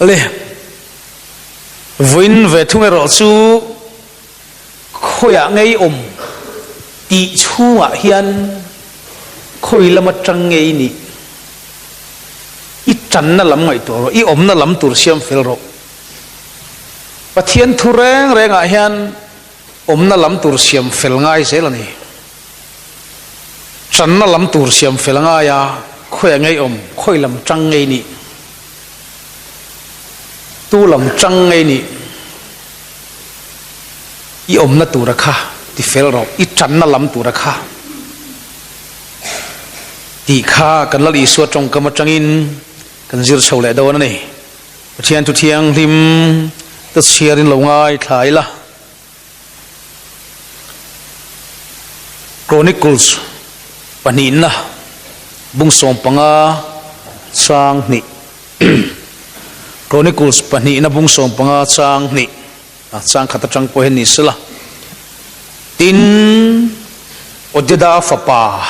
Le, vawiin ve thung erawh chu khawiah ngei awm tih chhungah hian khawi lama tang ngei i nih? I tanna lam ngaihtuah rawh, i awmna lam tur siam fel rawh. Pathian thu reng rengah hian awmna lam tur siam fel ngai zel a ni. Tanna lam tur siam fel a ngai a, khawiah ngei awm, khawi lam tang ngei nih, tu lam tang ngei nih, i awmna tura kha ti fel rawh, i tanna lam tura kha tih kha kan Lal Isua tawngkam atangin kan zir chho leh dawn a ni. Pathian thu thianghlim te chhiarin lo ngaithla ila. Chronicles pahnihna bung 15 chang hnih Chronicles pahnihna bung 15 chang hnih chang khat atang pawh hian ni sela. Tin, Odeda fapa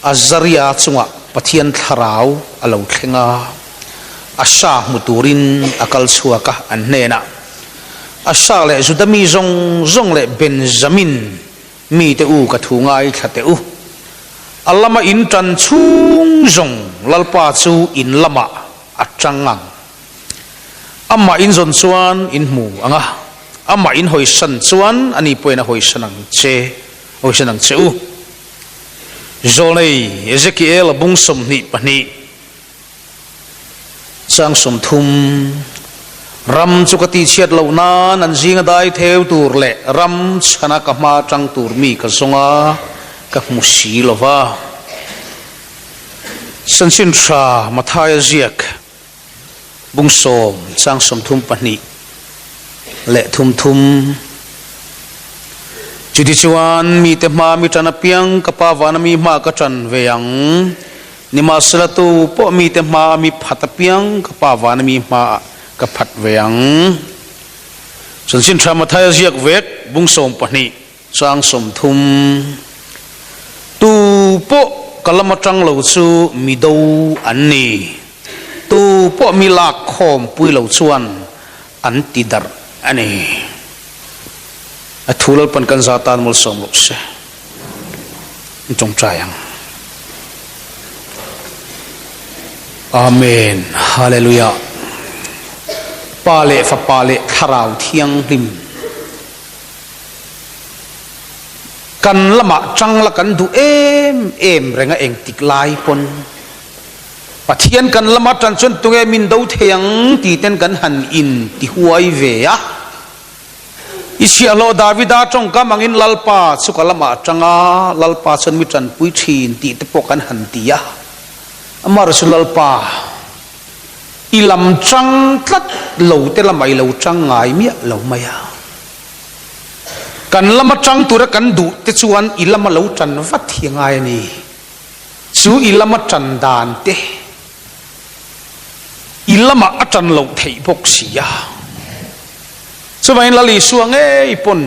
Azaria chungah Pathian thlarau a lo thleng a, Asa hmu turin a kal chhuak a, an hnenah, Asa leh Juda mi zawng zawng leh Benjamin mite u ka thu ngaithla teh u. A lama in tan chhung zawng Lalpa chu in lamah a tang ang. Amah in zawn chuan in hmu ang a, amah in hawisan chuan ani pawhin a hawisan ang che, hawisan ang che u. Zawlnei Ezekiel a bung 22. Chang 30, Ram chu ka tihchhiat loh nan an zinga dai theu tur leh ram chhana ka hma tang tur mi ka zawng a, ka hmu si lo va. Chanchin tha Mathaia ziak bung 10 chang 32 leh thum thum. Chutichuan mite hma mi tan apiang ka Pa vana mi hma ka tan ve ang. Nimahsela tu pawh mite hmaa mi phat apiang ka Pa vana mi hmaah ka phat ve ang. Chanchin Tha Mathaia ziak vek bung 12 chang 30. Tu pawh ka lam atang lo chu mi do an ni. Tu pawh mi lak khawm pui lo chuan an ti darh a ni. A thu Lalpan kan za tan malsawm rawh se. An tawngtai ang. Amen. Hallelujah. Pa leh Fapa leh Thlarau Thianghlim. Kan lamah tang la kan duh em em reng a engtik lai pawn. Pathian kan lama tan chuan tunge min do thei ang ti ten kan han in ti huai ve a. I chhiahhlawh Davida tawngkam angin Lalpa chu ka lamah atang a, Lalpa chuan mi tanpui thin tih te pawh kan han ti a. Amah chu Lalpa, i lam tang tlat lo te lamah i lo tang ngai miah lo mai a. Kan lama tang tura kan duh te chuan i lama lo tan vat hi a ngai a ni. Chu i lama tan dan te i lamah a tan loh theih bawk si a. Chuvangin Lal Isua ngei pawn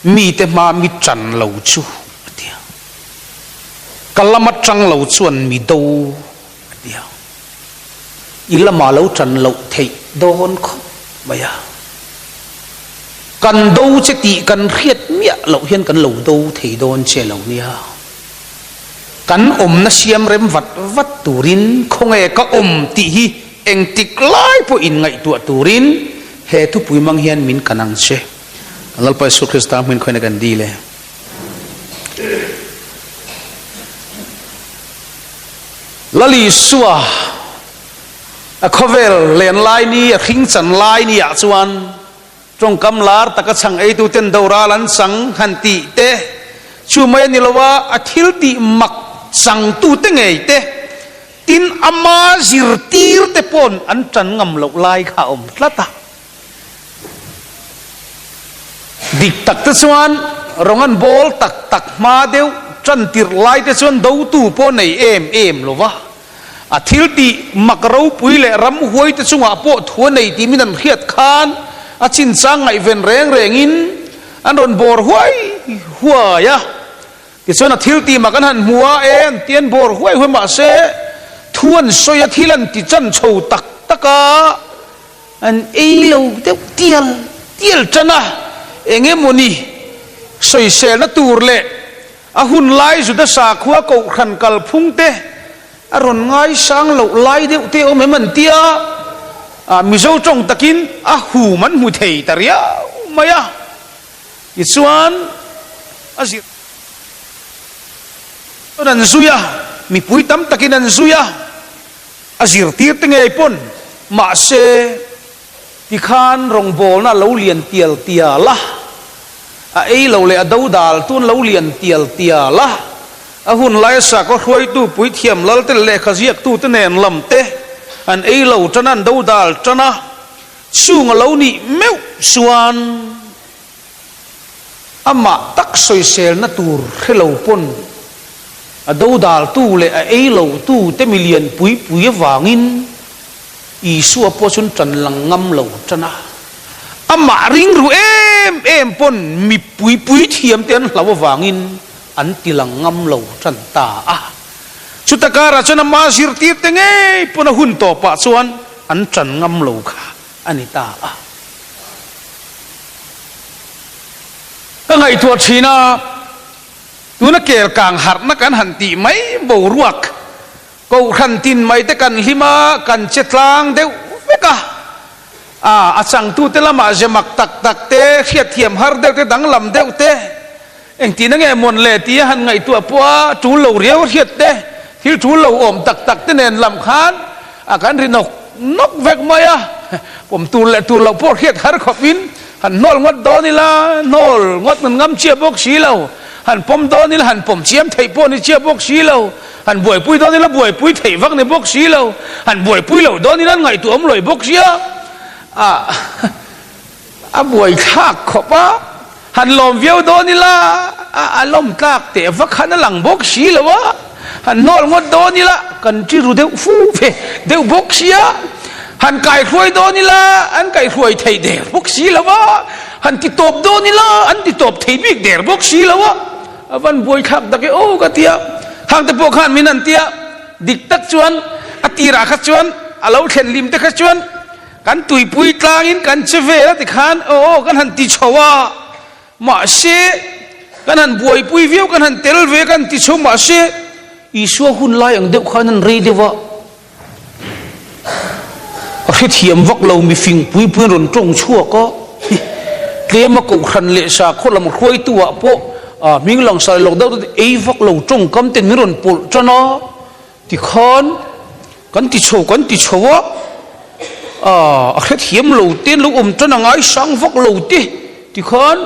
mite hma mi tan lo chu a ti a. Ka lama tang lo chuan mi do a ti a. I lamah lo tan loh theih dawn khawp mai a. Kan do che tih kan hriat miah loh hian kan lo do thei dawn che lo nia. Kan awmna siam rem vat vat turin khawnge ka awm tih hi engtik lai pawh inngaihtuah turin he thupui mang hian min kan ang che. Kan Lalpa Isu Krista hmuin khawiin a kan dil e. Lal Isua a khawvel len lai ni, a hring chan lai ni ah chuan Tawngkam lar taka chhang eituten doral an chang han tih te chu mai a ni lo a, a thil tih mak changtute ngei te, tin ama zirtir te paw'n an tan ngam loh lai kha a awm tlat a. Dik tak te chuan rawng an bawl tak tak hma deuh tan tirh lai te chuan dotu pawh nei em em lo va, A thil tih mak ropui leh ramhuai te chungah pawh thu a nei tih min an hriat khan a chinchang ngaihven reng rengin an rawn bawr huai huai a. Tichuan a thil tih mak an han hmu a, e an ti an bawr huai huai mahse thu an sawi a, thil an ti chan chho tak tak a, an ei lo deuh tial tial tan a, eng emawni sawiselna tur leh a hun lai Juda sakhua kohhran kalphung te a rawn ngaisang loh lai deuh te awm em an tia, Mizo tawng takin a hum an hmu thei ta riau mai a, tichuan a zir. Chuan an zui a, mipui tam takin an zui a, a zirtir te ngei pawn, mahse tikhan rawngbawlna a lo lian tial tial a, a ei lo leh a dodal tun lo lian tial tial a, a hun laia sakhaw hruaitu puithiam lal te leh lehkha ziaktu te nen lam te an ei lo tan a, an dodal tan a, chung a lo nih meuh chuan. Amah tak sawiselna tur hre lo pawn a dodaltu leh a ei lotu te milian pui pui avangin Isua pawh chuan ṭan lang ngam lo ṭan a. Amah ringru em em pawn mipui pui thiam te an hlau avangin an ti lang ngam lo ṭan ta a. Chuta karah chuan ama zirtir te ngei pawn a hun tawpah chuan an ṭan ngam lo kha a ni ta a. Ka ngaihtuah thin a, tuna kel kang harhna kan han tih mai boruak kohhran tin mai te kan hlim a, kan che tlang deuh vek a, a a changtute lamah ze mak tak tak te, hriatthiam har deuh te, danglam deuh te, engtihna nge mawn le tia han ngaihtuah pawh a, tul lo riau hriat te, thil tul lo awm tak tak te nen lam khan a kan ri nawk nawk vek mai a, pawm tur leh tur loh pawh hriat har khawpin han hnawl ngawt dawn ila, hnawl ngawt ngan ngam chiah bawk si lo, han pawm dawn ila han pawm chiam theih pawh ni chiah bawk si lo, han buaipui dawn ila buaipui theih vak ni bawk si lo, han buaipui loh dawn ila an ngaihtuah awm lawih bawk sia a. A buaithlak khawp a, han lawm viau dawn ila a lawm tlak teh vak khan a lang bawk si lo a, han hnawl ngawt dawn ila kan ti ru deuh fu ve deuh bawk si a, han kaihruai dawn ila an kaihruai thei der bawk si lo a, han ti tawp dawn ila an ti tawp thei bik der bawk si lo a, a van buaithlak tak e aw ka ti a, khang te pawh khan min han ti a, dik tak chuan a tirah kha chuan a lo thlen hlim te kha chuan Kan tuipui tlangin kan che vel a tikhan aw aw kan han ti chho a, mahse kan han buaipui viau kan han tel ve kan ti chho mahse Isua hun lai ang deuh khan an rei deuh a, a hrethiam vak lo mifing puipuiin rawn tawng chhuak a, tlem a kohhran leh sakhaw lam hruaitu ah pawh hming langsar lawk deuh deuh ei vak lo tawngkam ten min rawn pawlh tan a. Tikhan kan ti chho kan ti chho a, aah a hrethiam lo te an lo awm tan a ngaisang vak lo te tikhan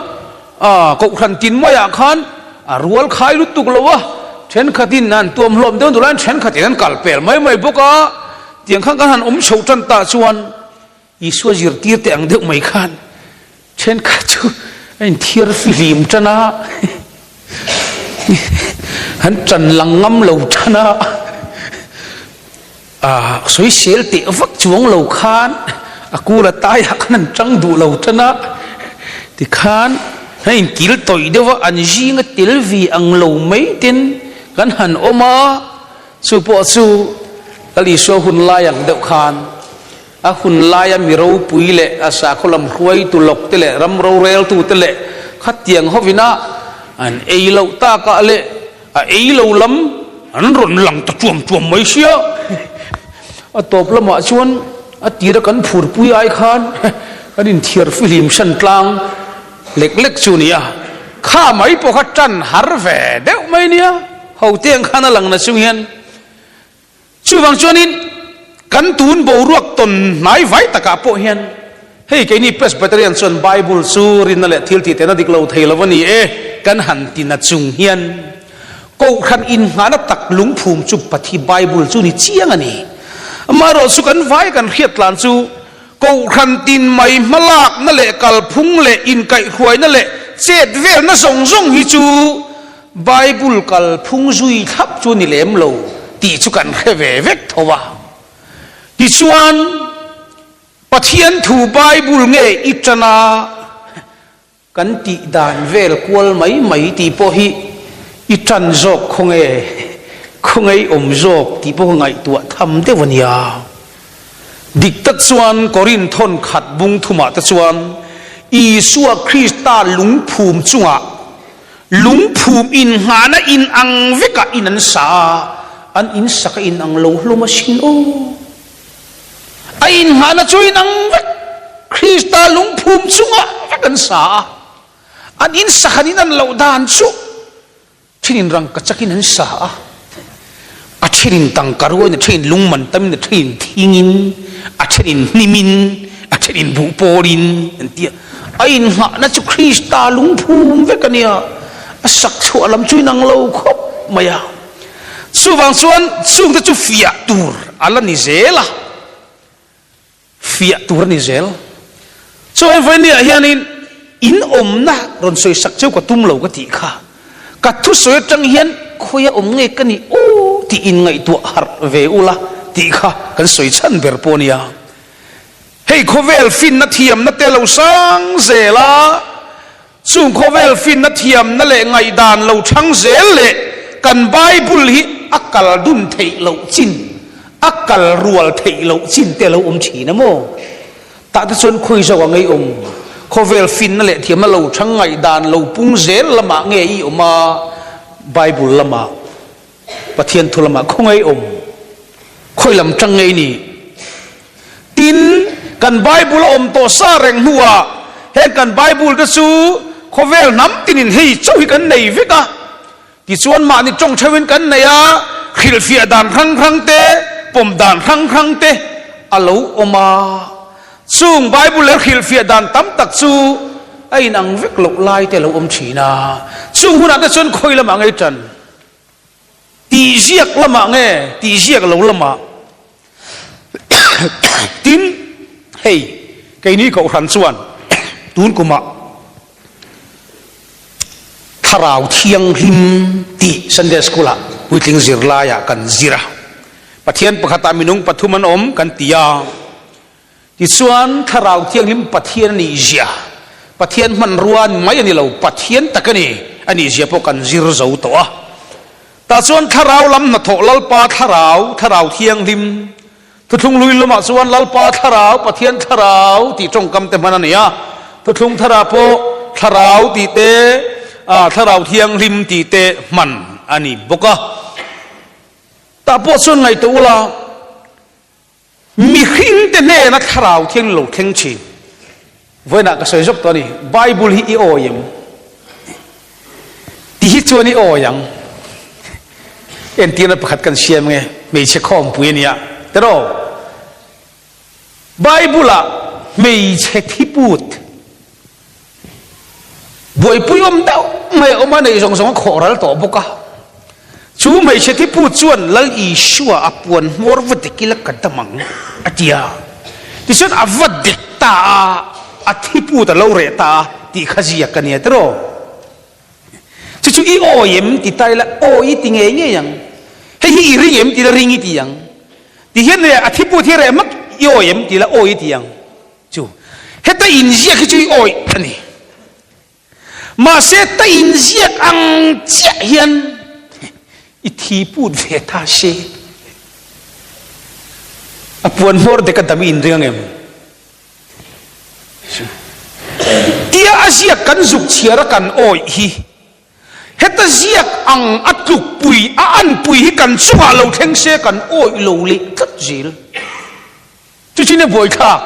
aah kohhran tin maiah khan a rual khai lutuk lo a, thenkhatin an tuam hlawm deuh duh laiin thenkhatin an kal pel mai mai bawk a, tiang khan kan han awm chho tan tah chuan Isua zirtir te ang deuh mai khan thenkhat chu a inthiar fihlim tan a, an tan lang ngam lo tan a, ah sawisel teh vak chuang lo khan a kul a taiah khan an tang duh lo tan a, tikhan a inkil tawih deuh a, an zinga tel ve ang lo mai ten kan han awm a, chu pawh chu Lal Isua hun lai ang deuh khan A hun laia mi ropui leh a sakhaw lam hruaitu lawk te leh ram roreltu te leh khatiang hovina an ei loh takah leh a ei lo lam an rawn lang ta tuam tuam mai sia. A tawp lamah chuan a tira kan phurpui ai khan kan inthiar fihlim hran tlang lek lek chu nia. Kha mai pawh kha tan har ve deuh mai nia. Ho te ang khan a lang na chung hian Chuvang chuanin kan tun boruak tawn hnai vai takah pawh hian hei keini Presbyterian chuan Bible chu rinna leh thil tih tehna dik lo thei lo a ni e kan han ti na chung hian Kohhran inngahna tak lungphum chu Pathi Bible chu ni chiang a ni. Amaherawh chu kan vai kan hriat tlan chu Kohhran tin mai hmalakna leh kalphung leh inkaihhruaina leh chet velna zawng zawng hi chu Bible kalphung zui thlap chu ni lem lo tih chu kan hre ve vek tho a. Tichuan, Pathian thu Bible nge i tan a kan tih dan vel kual mai mai tih pawh hi i tan zawk khawnge, khawnge i awm zawk tih pawh ka ngaihtuah tham deuh a nia. Dik tak chuan Korinth thawn khat bung thumah te chuan Isua Krista lungphum chungah lungphum innghahna inang vekah in an sa a, an insak a inang lo hlawm asin aw. A innghahna chu inang vek, Krista lungphum chungah vek an sa a, an insak an inan loh dan chu Ṭhinin rangkachak in an sa a, a ṭhenin tangka ruain, a ṭhenin lungman tamin, a ṭhenin thingin, a ṭhenin hnimin, a ṭhenin buhpawlin an ti a. A innghahna chu Krista lungphum vek a nia, a sak chhuah lam chu inang lo khawp mai a. Chuvang chuan chungte chu fiah tur a la ni zel a. Fiah tur a ni zel. Chuan vawinia hianin in awmna rawn sawi sak cheu ka tum lo ka tih kha. Ka thusawi atang hian khawia awm nge ka nih aw tih in ngaihtuah harh ve ula tih kha kan sawi chhan ber pawh a nia. Hei khawvel finna thiamna te lo sang zel a, chung khawvel finna thiamna leh ngaihdan lo chhang zel leh kan Bible hi a kal dun theih loh chin, a kal rual theih loh chin te a lo awm thin a maw? Tah te chuan khawi zawk a ngeiawm? Khawvel finna leh thiamna lo chhang ngaihdan lo pung zel lamah nge i awm a, Bible lamah, Pathian thu lamah khaw ngeiawm? Khawi lam tang ngei ni? Tin, kan Bible a awm tawh sa reng hnuah heng kan Bible te chu khawvel hnam tinin hei chauh hi kan nei vek a. Tichuan mahni tawng theuhin kan nei a, hrilhfiah dan hrang hrang te, pawm dan hrang hrang te a lo awm a. Chung Bible leh hrilhfiah dan tam tak chu a inang vek loh lai te a lo awm thin a. Chung hunah te chuan khawi lamah ngei tan? Tih ziak lamah nge tih ziak lo lamah? Tin, hei keini Kohhran chuan tun kumah Thlarau Thianghlim tih Sunday School-ah puitling zirlaiah kan zir a. Pathian pakhatah minung pathum an awm kan ti a. Tichuan, Thlarau Thianghlim Pathian a nih zia, Pathian hmanrua mai a ni lo, Pathian tak a ni, a nih zia pawh kan zir zo tawh a. Tah chuan Thlarau lam hnathawh Lalpa Thlarau, Thlarau Thianghlim, Thuthlung hlui lamah chuan Lalpa Thlarau, Pathian Thlarau tih tawngkam te hman a ni a. Thuthlung Tharah pawh Thlarau tih te, Thlarau Thianghlim tih te hman a ni bawk a. Tah pawh chuan ngaihtuah ula. Mihringte hnena thlarau thiang lo thleng thin. Vawiinah ka sawi zawk tawh a ni, Bible hi i awi em? Ti hi chuan i awi ang. Entirna pakhat kan siam nge, hmeichhe khawmpui a nia, tiraw? Bible-ah hmeichhe thiput Buaipui awm deuh mai a awm a, neih zawng zawng a khawh ral tawh bawk a. Chu hmeichhe thipu chuan Lal Isua a puan hmawr va dek ila ka dam ang a ti a. Tichuan a va dek ta a, a thipu ta lo reh ta a tih kha ziak a nia tiraw? Chu chu i awi em ti ta ila awi i ti ngei ngei ang. Hei hi i ring em ti ila ring i ti ang. Ti hian reh a thipu thi reh hmak i awi em ti ila awi i ti ang. Chu heta inziak hi chu i awih a ni. Mahse ta inziak ang chiah hian i thi put ve ta se. A puan hmawr dek a dam i inring ang em? Chu tia a ziak kan zuk chhiar a kan awih hi heta ziak ang a tlukpui a anpui hi kan chungah lo thleng se kan awih lo leh tlat zel. Chuchin a buaithlak.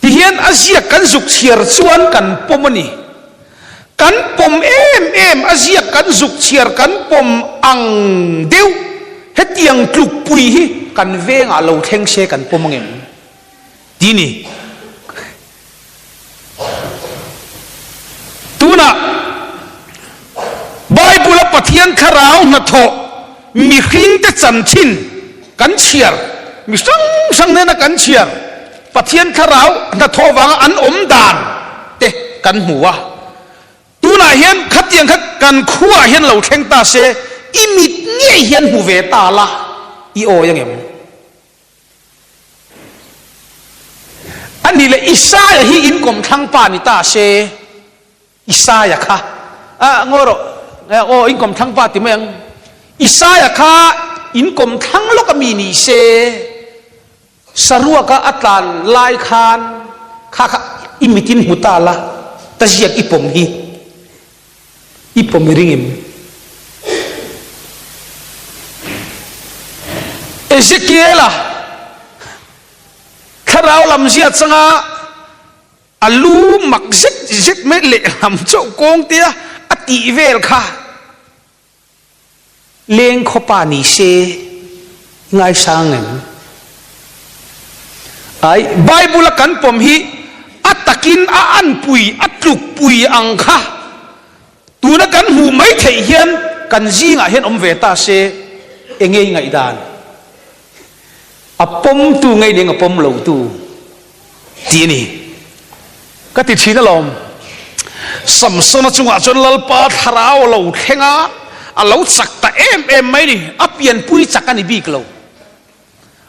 Tihian a ziak kan zuk chhiar chuan kan pawm a ni. Kan pawm em em a ziak kan zuk chhiar kan pawm ang deuh hetiang tlukpui hi kan vengah lo thleng se kan pawm ang em? Ti ni. Tunah Bible-a Pathian thlarau hnathawh mihringte chanchin kan chhiar, mi hrang hrang nena kan chhiar Pathian thlarau hnathawh vanga an awm dan te kan hmu a. Tunah hian khatiang kha kan khuaah hian lo thleng ta se, i mit ngei hian hmu ve ta la, i awi angem? A nih leh Isaia hi in kawmthlang pa ni ta se, Isaia kha, ah ngawi rawh, aw in kawmthlang pa ti mai ang, Isaia kha. in kawmthlang lawk a mi ni se, Saruaka a tlan lai khan kha kha i mitin hmu ta la, ta ziak i pawm hi i pawm i ring em? Ezekiela thlarau lam zia changa a lu mak zet zet mai lehlam chauh kawng tia a tih vel kha Leng khawpa ni se ngaisang em? Ai, Bible a kan pawm hi a takin a anpui, a tlukpui ang kha tuna kan hmuh mai theih hian kan zingah hian awm ve ta se enge i ngaihdan? A pawmtu ngei ning a pawm lotu tih a ni. Ka ti thin alawm. Samsona chungah chuan Lalpa thlarau a lo thleng a, a lo chak ta em em mai ni. A pianpui chak a ni bik lo.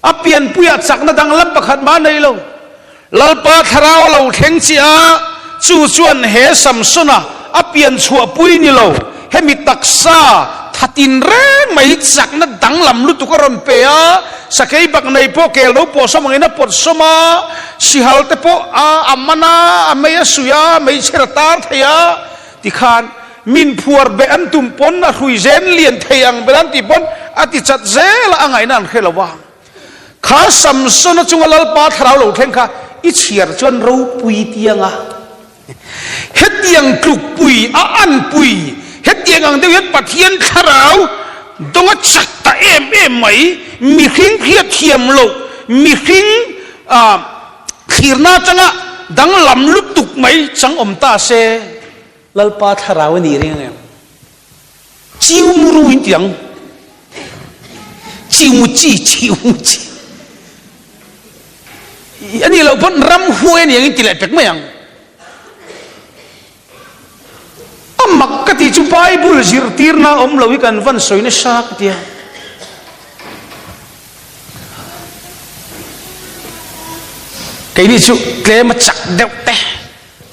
A pianpuiah chakna danglam pakhat mah a nei lo. Lalpa thlarau a lo thleng chiah a, chu chuan he Samsona a pian chhuahpui ni lo, hemi taksa thatin reng mai hi chakna danglam lutuk a rawn pe a, sakei bak nei pawh kel lo pawh sawm angin a pawt sawm a, sihal te pawh a a man a, a mei a suih a, meichher a tar thei a, tikhan min phuar beh an tum pawn a hrui zen lian thei ang ber an tih pawn a ti chat zel a, a ngaihna an hre lo a. Kha Samsona chunga Lalpa thlarau lo thleng kha i chhiar chuan ropui tianga hetiang tlukpui a anpui hetiang ang deuh hian Pathian thlarau dawnga chak ta em em mai mihring hriat thiam loh mihring thlirna atanga danglam lutuk mai chang awm ta se Lalpa thlarau a nih reng em? Chiu muru in ti ang. Chiu mu chi, chiu mu chi. A nih loh pawn ram huai a ni ang in ti leh pek mai ang. A mak ka tih chu Bible zirtirna awm lo hi kan van sawi nasa ka tia. Keini chu tlem a chak deuh te.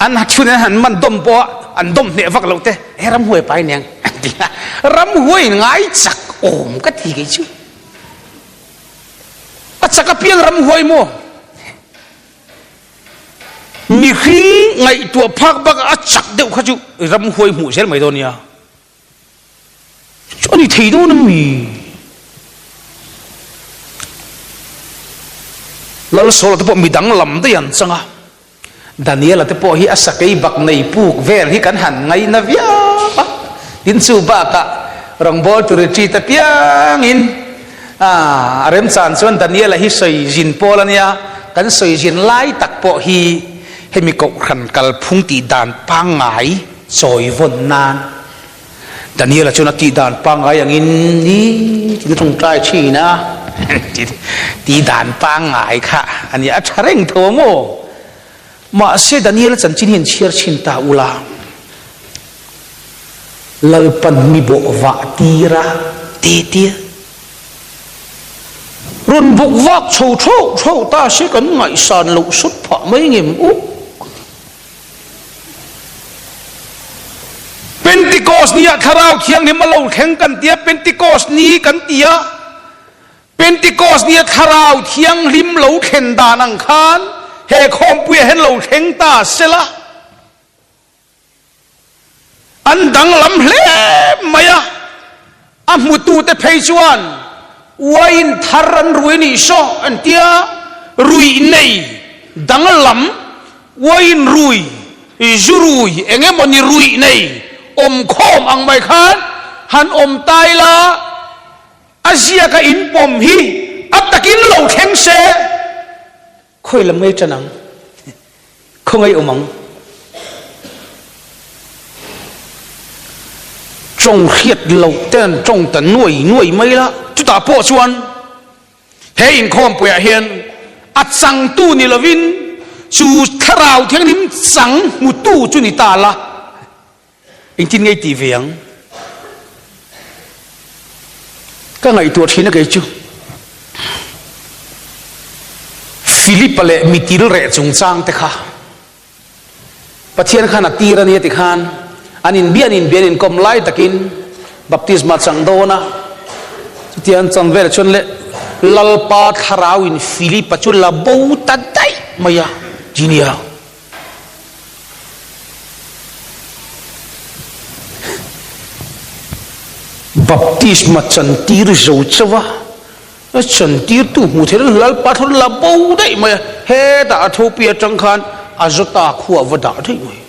An thun an han man dawm pawh a, an dawm hneh vak loh te, he ramhuai pai aniang an ti a, ramhuai in ngai chak awm ka ti kei chu. A chak apiang ramhuai maw? Mihring ngaihtuah phak bakah a chak deuh kha chu ramhuai hmuh zel mai dawn nia. Chu a ni thei dawn a mi? Lalsawla te pawh midang lam daih an chang a, Daniela te pawh hi a sakei bak nei puk vel hi kan han ngaina viau a, tin chu bakah rawngbawltu retreat apiangin a remchan chuan Daniela hi sawi zin pawl a nia, kan sawi zin lai tak pawh hi hemi kohhran kalphung tih dan pangngai chawi vawn nan Daniela chuan a tih dan pangngai angin ni tiin a tawngtai thin a, tih dan pangngai kha a nia, a tha reng tho maw? Mahse Daniela chanchin hi an chhiar chhin ta ula, Lalpan mi bawh vah tir a ti tia rawn bawk vak chho theuh theuh ta se kan ngaihsan loh sawt phah mai ngem u. Pentikos ni ah Thlarau Thianghlim a lo thleng kan ti a, Pentikos ni kan ti a, Pentikos ni a Thlarau Thianghlim lo thlen dan ang khan he khawmpui ah hian lo thleng ta sela, an danglam hle mai a, a hmutute phei chuan uaiin thar an rui nih saw an tia, ruih nei danglam uaiin rui, zu rui eng emawni ruih nei awm khawm ang mai khan han awm ta ila a ziaka inpawm hi a takin lo thleng se. Khawi lam ngei ṭan ang? Khawngaih awm ang? Ṭawng hriat loh te an ṭawng ta nuai nuai mai la, chutah pawh chuan he inkhawmpuiah hian a changtu ni lovin chu Thlarau Thianghlim chang hmutu chu ni ta la, Engtin ngei tih ve ang? Ka ngaihtuah thin a kei chu. Philip-a leh mitil reh chungchang te kha Pathian khan a tir a nia ti khan an inbia an inbia an inkawm lai takin baptisma chang dawn a. Chutia an chan velah chuan le Lalpa thlarauin Philipa chu la bo ta daih mai a ti nia. Baptisma chantir zo chauh a, a chantirtu hmuh theih in Lalpa thlarau la bo daih mai a, hetah a thupui atang khan a zawta khuah va dah daih mai.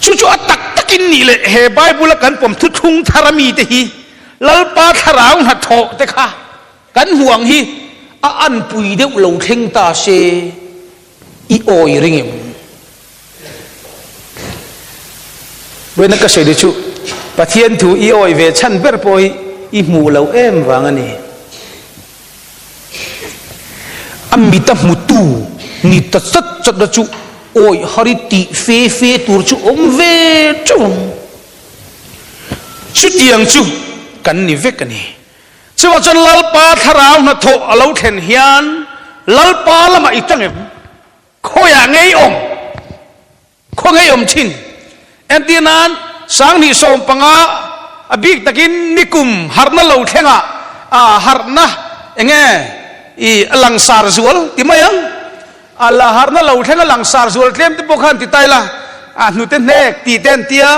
Chu chu a tak takin nih leh he Bible a kan pawm thuthlung thar a mite hi Lalpa thlarau hnathawh te kha kan hmuh ang hi a anpui deuh lo thleng ta se i awi ring em? Vawiina ka sawi chu Pathian thu i awi ve chhan ber pawh hi i hmuh loh em vang a ni. A mit a hmutu ni ta chat chat na chu awih har i tih fe fe tur chu awm ve teuh ang. Chutiang chu kan ni vek a ni. Chuvang chuan Lalpa thlarau hnathawh a lo thlen hian Lalpa lamah i tang em? Khawiah ngei awm? Khaw ngei awm thin. Entir nan 2015 a bik takin nikum harhna lo thlengah a harhna enge i a langsar zual ti mai ang. A la harhna lo thleng a langsar zual tlem te pawh khan ti tai la, a hnute hnek tih te an tia,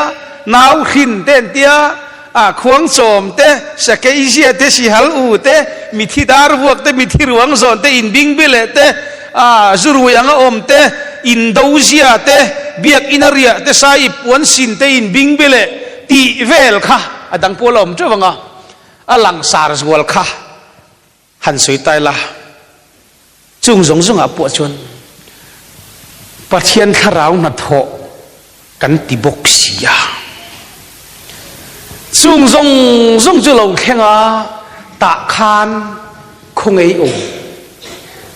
nau hrin te an tia, a khuang chawm te, sakeizia te, sihal u te, mithi dar vuak te, mithi ruang zawn te, inbingbi leh te, a zurui anga awm te, indozia te, biakinn a riah te, sai ip puan sin te, inbingbi leh tih vel kha a dang pawh a la awm teuh ang a, a langsar zual kha. Han sawi tai la, chung zawng zawngah pawh chuan Pathian thlarau hnathawh kan ti bawk si a. Chung zawng zawng chu lo thleng a, tah khan khaw ngei awm,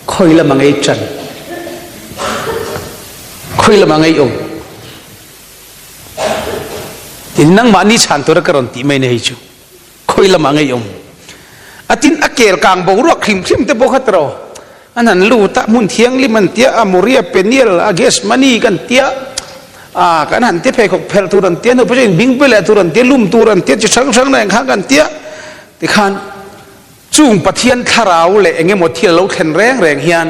khawi lama ngei tan, khawi lama ngei awm. Tin, nangmahni chhan tura ka rawn tih mai na hei chu. Khawi lamah ngei awm. A tin a kel kang boruak hrim hrim te pawh kha tiraw an han lut a, hmun thianghlim an tia a, Moria Peniel a Gethsemane kan tia a, kan han ti pheikhawk phelh tur an tia, hnu pawh chuan inbing pe leh tur an tia, lum tur an tia, chi hrang hrang na engkha kan tia tikhan chung Pathian thlarau leh eng emaw thil a lo thlen reng reng hian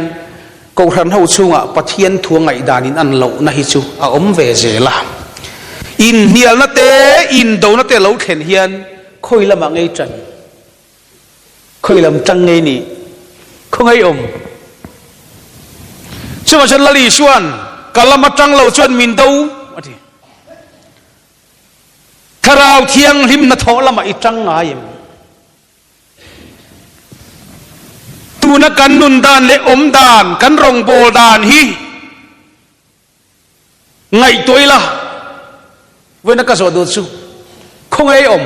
Kohhran ho chhungah Pathian thu a ngaihdanin an lohna hi chu a awm ve zel a. Inhnialna te, indona te lo thlen hian khawi lamah ngei tan? Khawi lam tang ngei nih? Khaw ngei awm? Chuvang chuan Lal Isua'n ka lam atang lo chuan min do a ti. Thlarau Thianghlim hnathawh lamah i tang ngai em? Tuna kan nun dan leh awm dan, kan rawngbâwl dan hi ngaihtuah ila, vawiina ka zawh duh chu, khawngaih awm,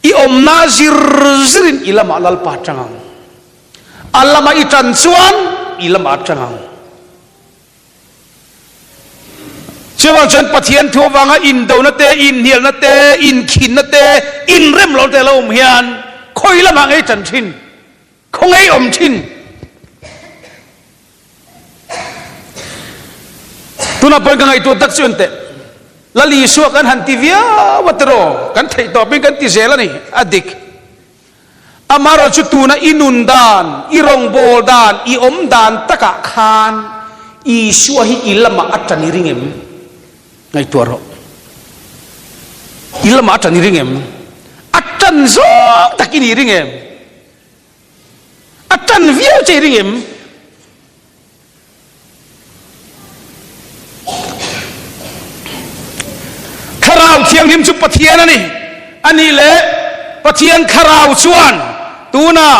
i awmna zir zirin i lamah Lalpa a ṭang ang. A lama i ṭan chuan i lamah a ṭang ang. Chuvang chuan Pathian thu avanga indona te, inhnialna te, inkhinna te, inrem lo te lo awm hian khawi lamah ngei tan thin, khaw ngei awm thin. Tunah pawhin ka ngaihtuah tak chu enteh, Lal Isua kan han ti viau a tiraw, kan theih tawpin kan ti zel a ni, a dik. Amaherawh chu tuna i nun dan, i rawngbâwl dan, i awm dan takah khan Isua hi i lamah a ṭan i ring em? Ngaihtuah rawh. I lamah a ṭan i ring em? A ṭan zawng tak i nih ring em? A ṭan viau che i ring em? Thlarau Thianghlim chu Pathian a ni. A nih leh Pathian Thlarau chuan tunah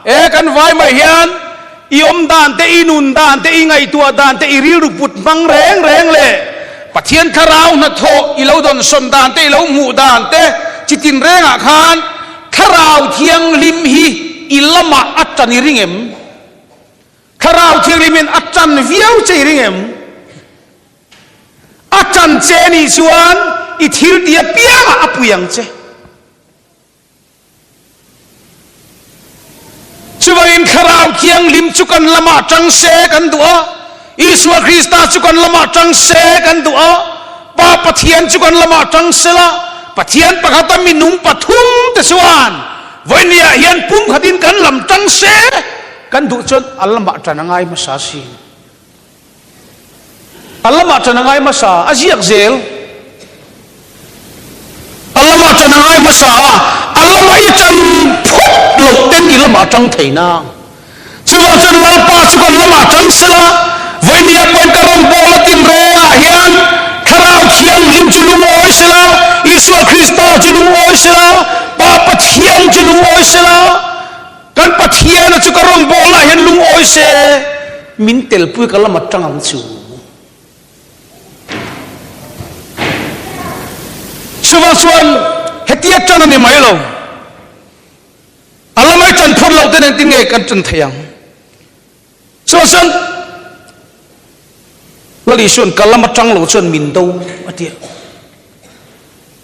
he kan vai mai hian i awm dan te, i nun dan te, i ngaihtuah dan te, i rilru put hmang reng reng leh Pathian Thlarau hnathawh i lo dawnsawn dan te, i lo hmuh dan te chi tinrengah khan Thlarau Thianghlim hi i lamah a tan i ring em? Thlarau Thianghlimin a ṭan viau che i ring em? A ṭan che nih chuan i thil ti apiangah a pui ang che. Chuvangin Thlarau Thianghlim chu kan lamah ṭang se kan duh a, Isua Krista chu kan lamah ṭang se kan duh a, Pa Pathian chu kan lamah ṭang sela, Pathian pakhata minung pathumte chuan. Vawinia hian pumkhatin kan lam tang se, kan duh chuan a lamah tan a ngai hmasa sin. A lamah tan a ngai hmasa, a ziak zel. A lamah tan a ngai hmasa a, a lamah i tan phawt loh ten i lamah tang thei nang. Chuvang chuan Lalpa chu kan lamah tang sela, vawinia pawhin ka rawngbawlna tinrengah hian Thlarau Thianghlim chu lungawi sela, Isua Krista chu lungawi sela, Pa Pathian chu lungawi sela, kan Pathiana chu ka rawngbawlnaah hian lungawi se, min telpui ka lama tang ang chu. Chuvang chuan hetia tan a ni mai lo. A lamai ṭan phawt loh ten engtin nge kan ṭan thei ang? Chuan Lal Isua'n ka lam aṭang lo chuan min do a ti a.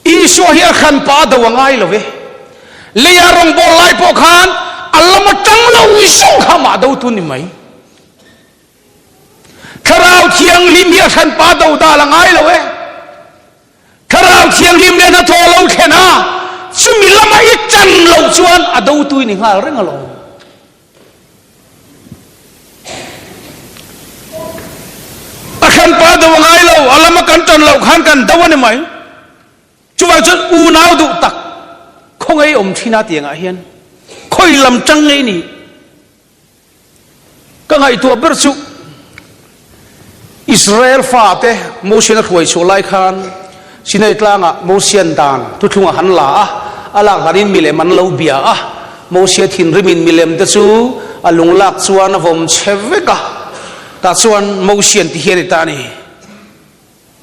Isua hi a hranpa a do a ngai lo e. Leia rawngbâwl lai pawh khan a lam aṭang lo zawng kha amah do tu ni mai. Thlarau Thianghlim hi a hranpa do dal a ngai lo e. Thlarau Thianghlim leh hnathawh a lo thlen a, chumi lama i ṭan loh chuan a dotu i ni nghal reng alawm. A hranpa do a ngai lo, a lama kan ṭan loh khan kan do a ni mai. Chuvang chuan unau duh tak khawngaih awm ṭhin a tiangah hian khawi lam ṭang ngei ni. Ka ngaihtuah ber chu Israel fate Mosian a hruai chhuah lai khan Sinai tlangah Mosian dan thuthlung a han la a, a lak hlanin milem an lo bia a. Mosia thinrimin milem te chu a lung lak chuan a vawm chhe vek a, tah chuan Mosian ti hian i ta a ni.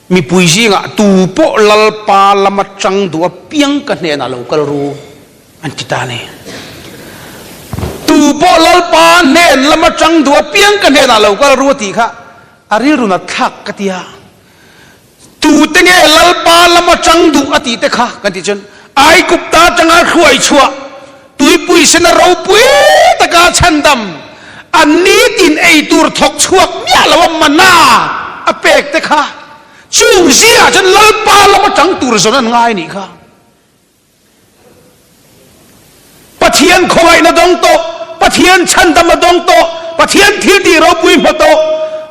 Mipui zingah tu pawh Lalpa lama tang duh apiang ka hnenah lo kal ru, an ti ta a ni. Tu pawh Lalpa hnen lama tang duh apiang ka hnenah lo kal ru a tih kha a rilru nat thlak ka ti a. Tute nge Lalpa lama tang duh a tih te kha kan tih chuan Aigupta atanga hruai chhuah Tuipui sena ropui taka chhandam a nitin ei tur thawk chhuak miah lo a mana a pek te kha chung zingah chuan Lalpa lama tang tur zawn an ngai nih kha. Pathian khawngaihna dawng tawh, Pathian chhandam a dawng tawh, Pathian thil tih ropui hmu tawh,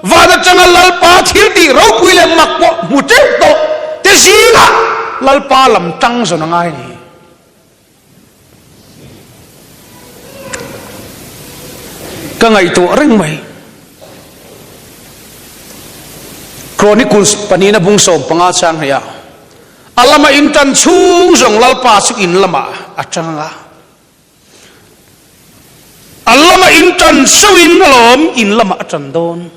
van atanga Lalpa thil tih ropui leh mak pawh hmu teuh tawh te zingah Lalpa lam tang zawn a ngai ni. Ka ngaihtuah reng mai. Chronicles panina bung 15 chang hei a, a lama in tan chhung zawng Lalpa chu in lamah a tang a, a lama in tan zauhin alawm in lamah a tan dawn.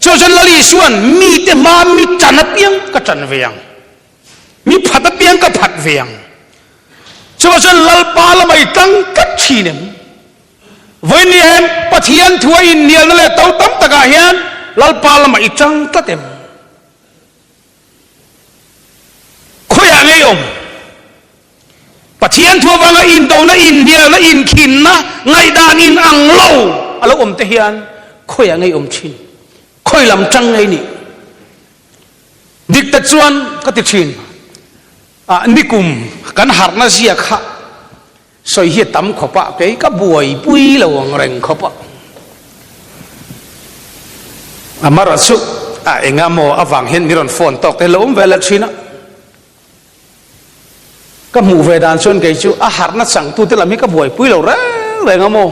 Chu chuan Lal Isua'n mite hmaa mi tan apiang ka tan ve ang. Mi phat apiang ka phat ve ang. Chuvah chuan Lalpa lama i tlang tlat thin em? Vawiin ni hian Pathian thu a inhnialna leh to tam takah hian Lalpa lama i tang tlat em? Khawiah ngei awm? Pathian thu avanga indona, inhnialna, inkhinna, ngaihdan inang lo a lo awm te hian khawiah ngei awm thin? Khawi lam tang ngei nih? Dik tak chuan ka ti thin a, nikum kan harhna zia kha sawi hi a tam khawp a, kei ka buaipui lo ang reng khawp a. Amarawh chu a enga maw avang hian min rawn phone tawk te lo awm ve leh thin a. Ka hmuh ve dan chuan kei chu a harhna changtute lam hi ka buaipui lo reng reng a maw?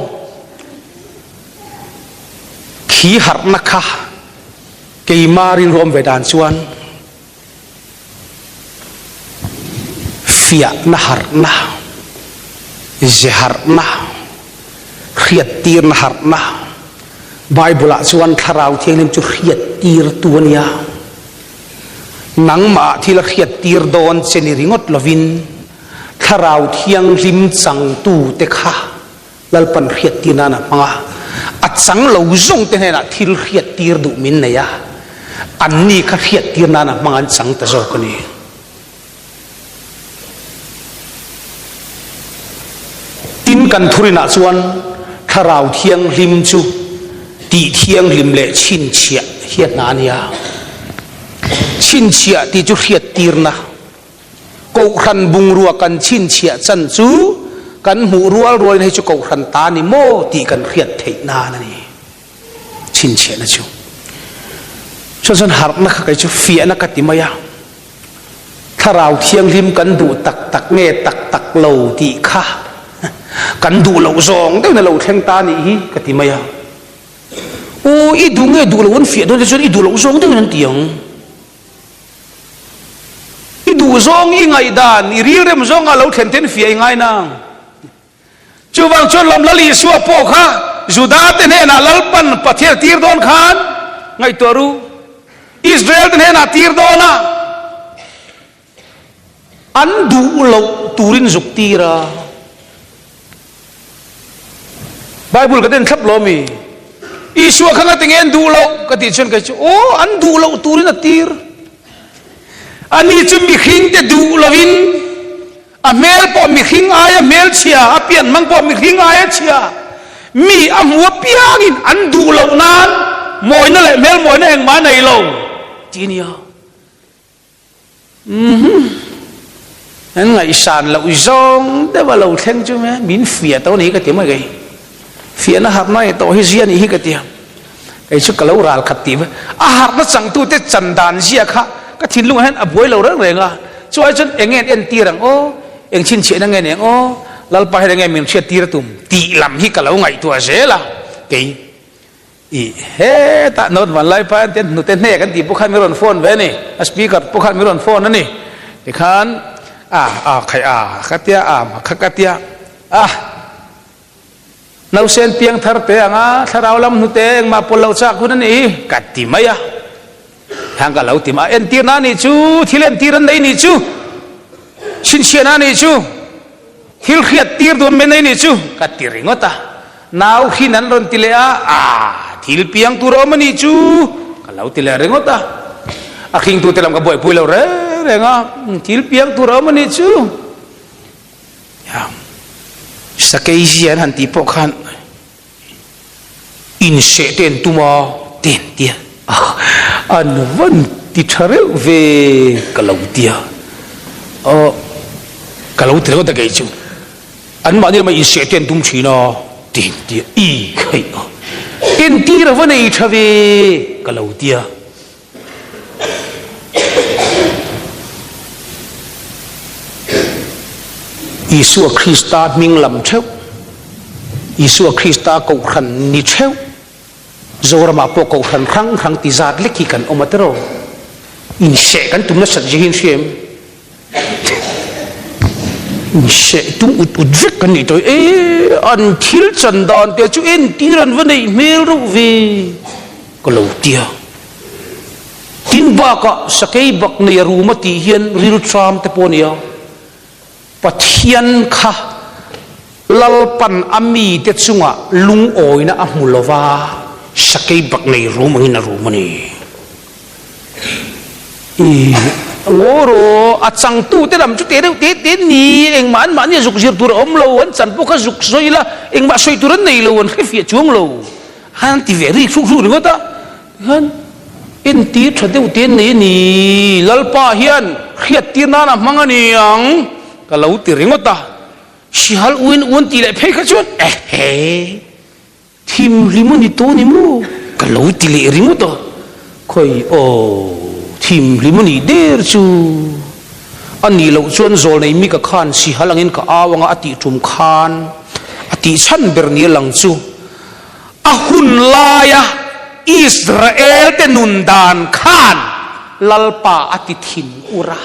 Khi harhna kha keima rinruam ve dan chuan fiahna harhna, ze harhna, hriattirna harhna, Bible-ah chuan Thlarau Thianghlim chu hriattirtu a nia. Nangmah thil a hriattir dawn che ni ringawt lovin Thlarau Thianghlim changtute kha Lalpan hriattir nan a hmang a, a chang lo zawng te hnenah thil hriattir duh min nei a, anni kha hriattir nan a hmang an chang ta zawk a ni. Tin, kan thurinah chuan Thlarau Thianghlim chu tih thianghlim leh chhinchhiah hi a hna a nia. Chhinchhiah tih chu hriattirna, Kohhran bungrua kan chhinchhiah chan chu. Kan hmuh rual rualin hei chu Kohhran ta ni maw tih kan hriat theih nan a ni. Chhinchhiahna chu. Chuan chuan harhna kha kei chu fiahna ka ti mai a. Thlarau Thianghlim kan duh tak tak nge tak tak lo tih kha kan duh loh zawng deuhin a lo thleng ta nih hi ka ti mai a. Aw i duh nge duh lo an fiah dawn te chuan i duh loh zawng deuhin an ti ang. I duh zawng i ngaihdan i rilrem zawnga lo thlen ten fiah i ngai nang. Chuvang chuan lam Lal Isua pawh kha Juda te hnenah Lalpan Pathian a tir dawn khan ngaihtuah ru. Israel te hnenah tir dawn a, an duh loh turin zuk tir a. Bible ka den thlap lo mi? Isua kha ngati nge an duh loh? Ka tih chuan kei chu, aw an duh loh turin a tir. Ani chu mihring te duh loin a hmel pawh mihring aia hmel chhia, a pian hmang pawh mihring aia chhia, mi a hmu apiangin an duh loh nan mawina leh hmel mawina engmah a nei lo tih a nia. Umm an ngaihsan loh zawng deuh a lo thleng chu min fiah tawh a ni ka ti mai kei. Fiahna harhna eh tawh hi zia nih hi ka ti a, kei chu ka lo ral khat tih ve. A harhna changtute chan dan zia kha ka thinlungah hian a buai lo reng reng a, chuai chuan eng nge an entir ang aw, eng chhinchhiahna nge ni ang aw, Lalpa hian eng nge min hriattir a tum tih lam hi ka lo ngaihtuah zel a, kei i hetah note van lai pa hian hnute hnek an tih pawh khan min rawn phone ve a ni, a speaker pawh khan min rawn phone a ni, tikhan a a khaih a ka tia a kha ka tia a. Nausen piang thar te anga thlarau lam hnute engmah pawl lo chak hun a ni hi ka ti mai a, hang ka lo ti mai a, entirna a nih chu, thil entir an nei nih chu, chhinchhiahna a nih chu, thil hriat tir duan mai nei nih chu ka ti ringawt a, nau hin an rawn ti leh a, ah thil piang tur a awm a nih chu ka lo ti leh ringawt a, a hringtute lam ka buaipui lo reng reng a, thil piang tur a awm a nih chu. Sakei zia an han tih pawh khan inseh te an tum a te an tia an van ti tha reuh ve ka lo tia aw ka lo ti ringawt a kei chu an mahni lama inseh te an tum thin a te an tia i hei entir a va nei tha ve ka lo tia. Isua Krista hming lam theuh, Isua Krista kohhran ni theuh, Zoramah pawh kohhran hrang hrang ti zat lek hi kan awm a tiraw? Inseh kan tum nasat zia hi an hria em? Inseh tum ut ut vek kan nih tawh e, an thil chan dan te chu entir an va neih hmel reuh ve ka lo tia. Tin bakah sakei bak nei a rum a tih hian rilṭam te pawh a nia. Pathian kha Lalpan a mite chungah lungawina a hmu lo va, sakei bak nei rum angin a rum a ni. I ngaw rawh, a changtute lam chu te deuh te te ni, engmah anmahni a zuk zir tur a awm lo, an chan pawh kha zuk sawi la, engmah sawi tur an nei lo, an hrefiah chuang lo. An ti ve rik hruk hruk ringawt a, tihian entir tha deuh te an nei a ni, Lalpa hian hriattir nan a hmang a ni ang ka lo ti ringawt a, Sihal uin uan tih leh phei kha chuan ehe thim hlim a ni tawh a ni maw ka lo ti leh ringawt a, khawi aw thim hlim a nih der chu a nih loh chuan zawlnei mi ka khan sihal angin ka au anga a tih tum khan a tih chhan ber ni a lang chu. A hun laia Israel-te nun dan khan Lalpa a ti thin ur a.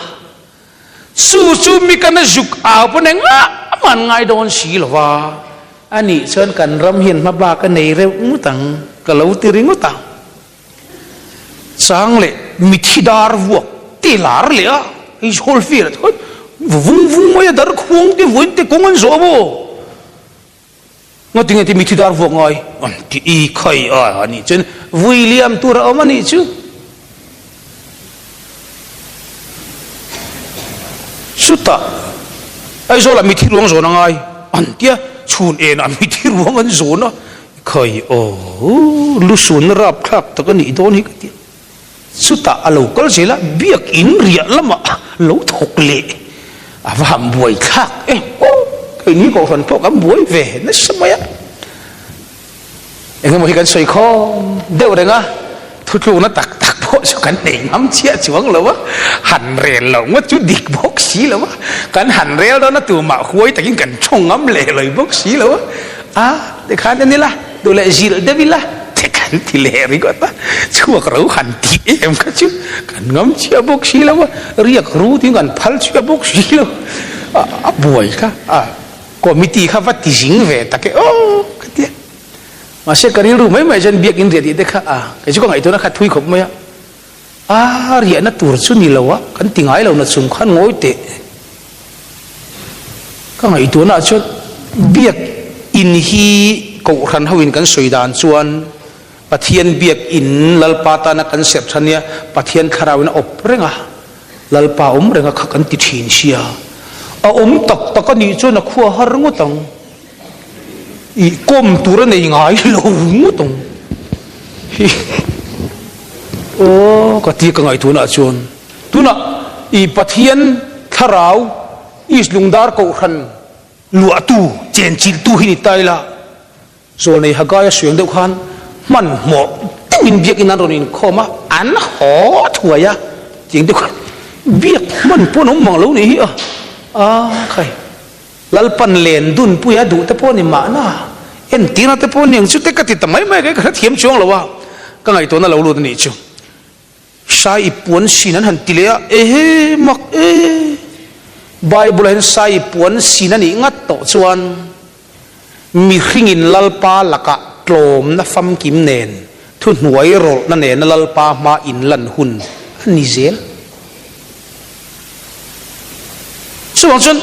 Chu chu mi kana zuk au pawn engah man ngai dawn si lo va. A nih chuan kan ram hian hmabak a nei reuh ngut ang ka lo ti ringawt a. Chang leh mithi dar vuak ti lar leh a, hei hawl fiah leh thawt vung vung mai a dar khuang te vawiin te kawng an zawh maw? Ngatinge ti mithi dar vuak ngai an ti i khai a a nih chuan vui liam tur a awm a nih chu. Chutah Aizawlah mithi ruang zawn a ngai an tia chhun enah mithi ruang an zawn a khai aw lusun rapthlak tak a nih dawn hi ka ti a. Chutah a lo kal zel a biakin riah lamah lo thawk leh a va han buaithlak em aw. Keini kohhran pawh kan buai ve nasa mai a. Engemaw hi kan sawi khawm deuh reng a, thutlukna tak tak pawh chu kan nei ngam chiah chuang lo a, han rel loh ngawt chu dik bawk si lo a, kan han rel dawn a tumah huai takin kan thawng ngam leh lawi bawk si lo a, a tikhan en ila duh leh zilh deuh ila ti kan ti leh ringawt a, chhuak ro han tih em kha chu kan ngam chiah bawk si lo a, riak ru tiin kan phal chiah bawk si lo a, a buai kha a. Committee kha va ti zing ve tak e aw ka ti a. Mahse ka rilru mai mai chuan biakin riah tih te kha a kei chu ka ngaihtuahna kha thui khawp mai a. A riahna tur chu ni lo a, kan ti ngai lo na chung khan ngawi teh. Ka ngaihtuahna ah chuan biakin hi kohhran ho in kan sawi dan chuan Pathian biakin Lalpa tana kan serh tha nia Pathian thlarau in a awp reng a. Lalpa awm renga kha kan ti thin sia, a awm tak tak a nih chuan a khua har ngawt ang, ih kawm tur a nei ngai lo ngawt ang hi aw ka ti ka ngaihtuahna ah chuan tunah ih Pathian thlarau East Lungdar Kohhran luahtu chenchilhtu hi ni ta ila. Zawlnei Haggai a suiang deuh khan hmanhmawh deuhin biakin an rawn inkhawm a, an haw thuai a, tiang deuh khan biak hman pawh an awm mang lo nih hi a, a khai Lalpan len dun pui a duh te pawh a ni mahna, entirna te pawh a ni ang chu te ka ti ta mai mai a, ka hrethiam chuang lo a, ka ngaihtuahna lo lut a nih chu. Sai i puan sin an han ti leh a, ehe mak e, Bible ah hian sai i puan sin a nih ngat tawh chuan mihringin Lalpa lakah tlawmna famkim nen thuhnuai rawlhna nena Lalpa hma inlan hun a ni zel. Chuvang chuan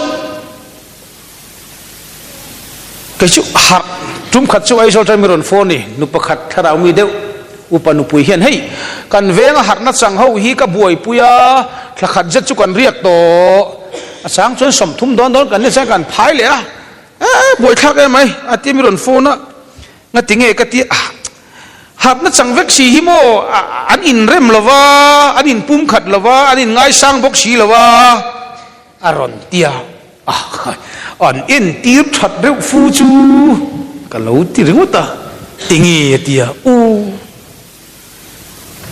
Kei chu harh tum khat chu Aizawl atang mi rawn phone ni, nu pakhat thlarau mi deuh upa nupui hian hei kan venga harhna chang ho hi ka buaipui a, thla khat zet chu kan riak tawh, a chang chuan 30 dawn dawn kan ni chuan kan phai leh a, eh buaithlak em mai a tia mi rawn phone a, ngati nge ka tia ah harhna chang vek si hi maw an inrem lova, an inpum khat lova, an inngaisang bawk si lova. A rawn ti a, an entir that reuh fu chu ka lo ti ringawt a, enge a ti a, U,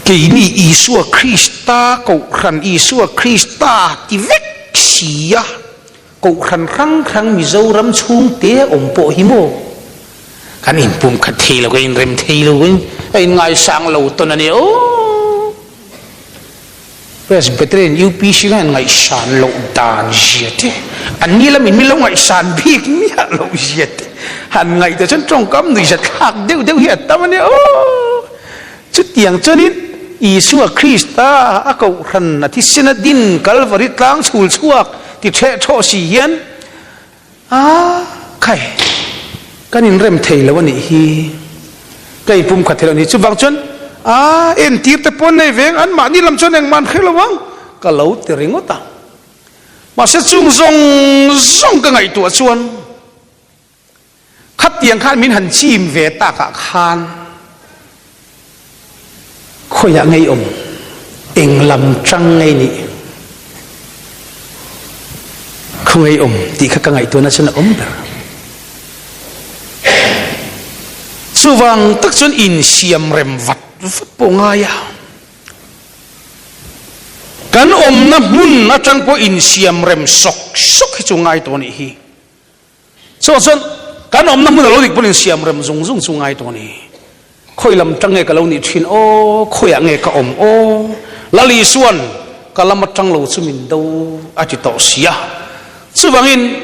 keini Isua Krista Kohhran Isua Krista ti vek si a, Kohhran hrang hrang Mizoram chhungte awm pawh hi maw? Kan inpumkhat thei lo, kan inrem thei lo, a inngaisang lo tawn a ni aw. Presbyterian UPC khan ngaihsan loh dan zia te, an ni lamin min lo ngaihsan bik miah loh zia te han ngaihtuah chuan tawngkam nuihza thlak deuh deuh hi a tam a nia aw. Chutiang chuanin Isua Krista a kohhran a thisen a din Kalvari tlang chhul chhuak ti ṭheh ṭhawh si hian A, khai, kan inrem thei lo a nih hi, ka inpumkhat thei lo a nih chuvang chuan a, entir te pawh nei veng, anmahni lam chuan engmah an hre lo ang, ka lo ti ringawt a. Mahse chung zawng zawng ka ngaihtuah chuan khatiang khan min han chim ve takah khan Khawiah ngei awm? Eng lam tang ngei nih? Khaw ngei awm tih kha ka ngaihtuahna chuan a awm ber. Chuvang tak chuan insiam rem vat vat pawh ngai a. Kan awmna hmun atang pawh insiam rem sawk sawk hi chu ngai tawh nih hi. Chuvang chuan kan awmna hmun a lo dik pawn insiam rem zung zung chu ngai tawh a ni. Khawi lam tang nge ka lo nih thin aw, khawiah nge ka awm aw, Lal Isua'n ka lam atang lo chu min do a ti tawh si a. Chuvangin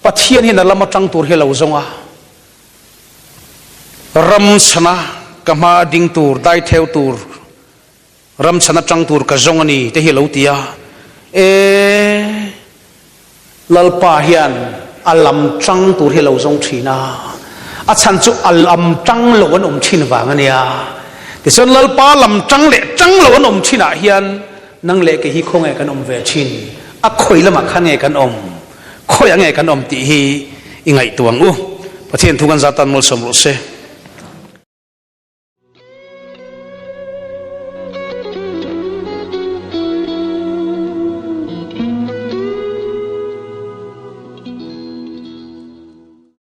Pathian hian a lam atang tur hi a lo zawng a, ram chhana ka hma ding tur, daitheu tur, Ram chhan atang tur ka zawng a ni te hi a lo ti a, e Lalpa hian a lam tang tur hi a lo zawng thin a, a chhan chu a lam tang lo an awm thin vang a nia. Tichuan Lalpa lam tang leh tang lo an awm thinah hian nang leh kei hi khawnge kan awm ve thin, a khawi lamah khan nge kan awm, khawiah nge kan awm tih hi i ngaihtuah ang u. Pathian thu kan zat tan malsawm rawh se.